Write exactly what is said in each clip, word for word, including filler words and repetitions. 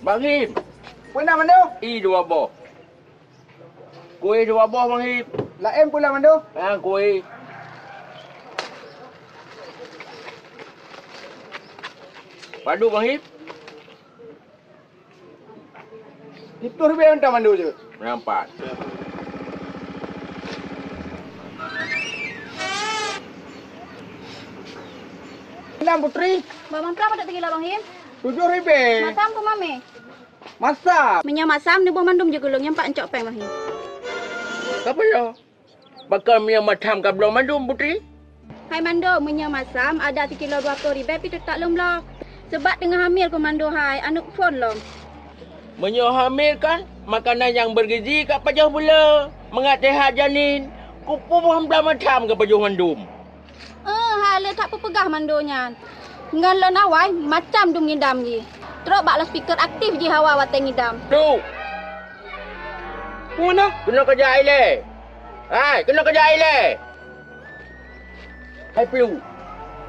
Bang Him. Peue na, Mando? I dua boh. Kueh dua boh, Bang Him. Laén peue na, Mando? Ah, kueh. Padum, Bang Him? Siplôh ribèe mantong, Mando, jeuet. Nampak. Enam, Putri. Bak mantong pat teukilat, Bang Him? Tujoh ribèe. Masam peue mamèh? Masam. Meunyoe masam, neuboh mandum jih keu lôn, nyan pat neucok péng, Bang Him. Ka peue nyoe? Pakon meunyoe masam ka bloe mandum, Putri? Hai Mando, meunyoe masam, ada sikilo dua ploh ribèe pih teutap lôn bloe. Seubab teungoh hamil keu Mando hai, aneuk phôn lom. Meunyoe hamil kan, makanan nyang bergizi ka pajoh beu le. Mangat seuhat janin, keupeue boh bloe masam ka pajoh mandum. Eh, hai, lé that peupeugah Mando nyan. Ngon lôn awai macam dum ngidam jih. Trok bak loudspeaker aktif jih hawa watèe ngidam. Tu. Peue na? Keunoe keujak ilèe. Hai, keunoe keujak ilèe. Hai Plu.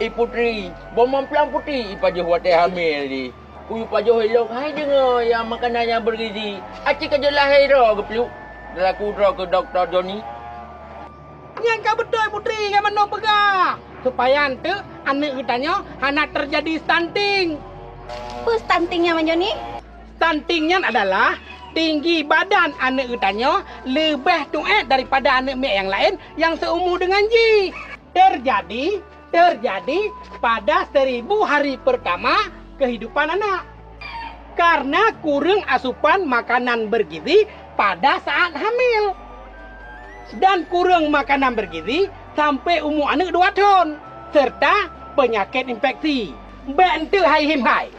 I Putri, boh meumplam Putri i pajoh watèe hamil jih. Kuyue pajoh ilôn hai deungoe nyang makanan nyang bergizi. Aci ka jeulaih hai droe keu Plu. Laku droe keu Dokto Joni. Nyang ka beutôi Putri nyang meunoe peugah, supaya eunteuk aneuk geutanyoe hana teujadi stunting. Peue stunting nyan, Bang Joni? Stunting nyan adalah tinggi badan aneuk geutanyoe leubeh tuét daripada aneuk miet nyang laén nyang seumu deungon jih. Teujadi teujadi pada seribu hari pertama kehidupan anak, karena kureueng asupan makanan bergizi pada saat hamil, dan kureueng makanan bergizi sampai umu aneuk dua thon, serta penyakit infeksi. Bèk eunteuk hai Him hai.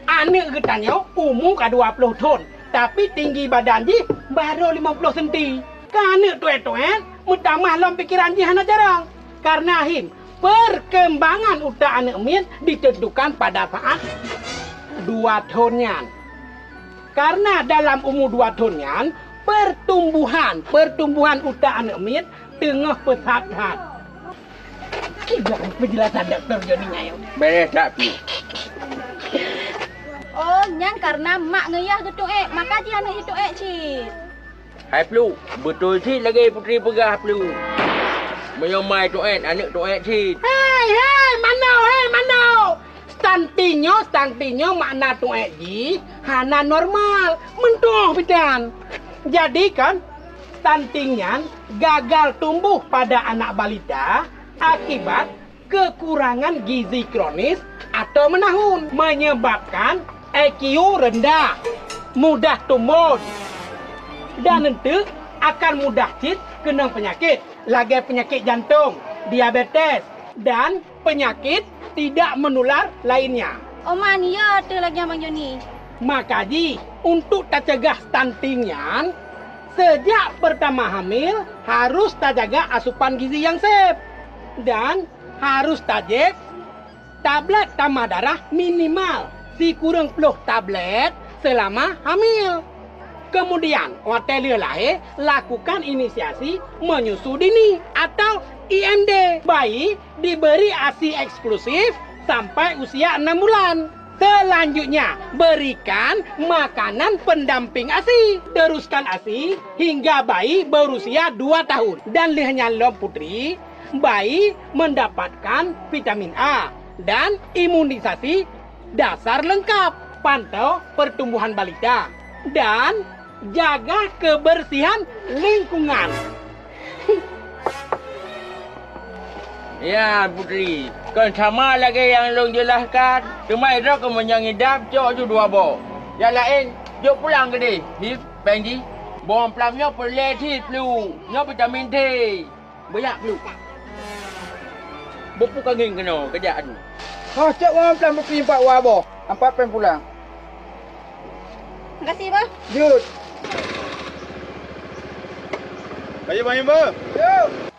Aneuk geutanyoe umu ka dua ploh thon, tapi tinggi badan jih barô limong ploh senti. Keu aneuk tuét-tuét, meutamah lom pikeran jih hana jarang. Karena Him, perkembangan utak aneuk miet ditentukan pada saat dua thon nyan. Karena dalam umu dua thon nyan, pertumbuhan, pertumbuhan utak aneuk miet teungoh peusat that. Kiban penjelasan Dokto Joni nyoe? Beres that pih. Oh, nyan karena mak ngeuyah geutuét, maka jih aneuk jih tuét cit. Hai Plu, beutôi cit lagèe Putri peugah Plu. Meunyoe mai tuét, aneuk tuét cit. Hei, hei, Mano, hei, Mano! Stunting nyoe, stunting nyoe makna tuét jih hana normal, meuntôh bidan. Jadi kan, stunting nyan gagal tumbuh pada anak balita akibat kekurangan gizi kronis atau menahun, menyebabkan I Q rendah, mudah tumbon, dan eunteuk akan mudah cit keunong peunyakit lagèe peunyakit jantong, diabetes, dan penyakit tidak menular lainnya. Oman, ya teuh lagèe Bang Joni. Maka jih, untuk tacegah stunting nyan, sejak pertama hamil harus tajaga asupan gizi yang sép dan harus tajép tablet tamah darah minimal sikureueng ploh tablet selama hamil. Kemudian, watèe lheueh lahé, lakukan inisiasi menyusu dini atau I M D. Bayi diberi ASI eksklusif sampai usia enam bulan. Selanjutnya, berikan makanan pendamping ASI. Teruskan ASI hingga bayi berusia dua tahun. Dan lheueh nyan lom Putri, bayi mendapatkan vitamin A dan imunisasi dasar lengkap. Pantau pertumbuhan balita dan jaga kebersihan lingkungan. Ya, Putri, kon sama lagèe nyang lôn jelaskan. Teuma droe keu meunyoe ngidam, cok ju dua boh. Nyang laén, jok pulang keudéh. Him, péng jih. Boh plam nyoe peureulèe cit Plu. Nyoe vitamin C. Beuyak Plu. Beupu kangeng keunoe, keujak adu. Hah, cok boh plam Putri empat dua boh. Empat péng pulang. Makasih, Bah. Jeuet. Ayo, Bang Imba. Yuk.